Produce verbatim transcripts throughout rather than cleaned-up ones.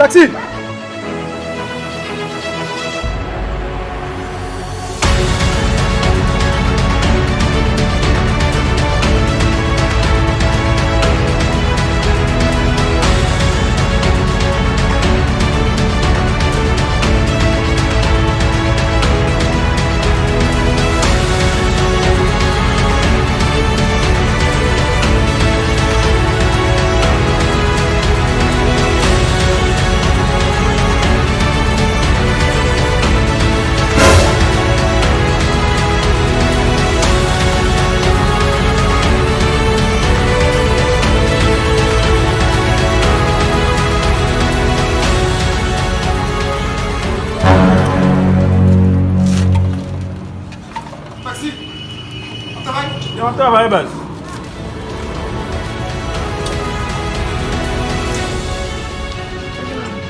Taxi! Taxi! Ap travay? Yo, ap travay, baz.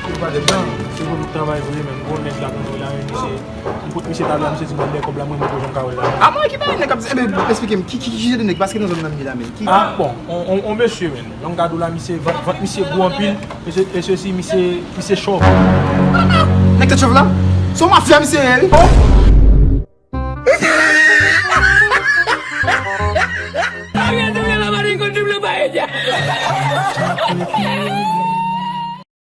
Yo, pa de blan. Se pou nou travay vre, men gwo nèg la konn la, men misye. M pot misye talè a, misye di m ban m kòb la, mwen, mwen, jan ka wè la. A mwen ki pa nèg ap di, enben, eksplike m, ki, ki, ki jan de nèg, paske nan zòn nan m ye la, men. Ki, ah, bon, on, on, on mesye, men. Jan m ka di w la, misye, vant, vant misye gwo anpil, e se, e se si misye, misye chòv. Nèg tèt chòv la? Se yon mafya misye ye, wi. Oh!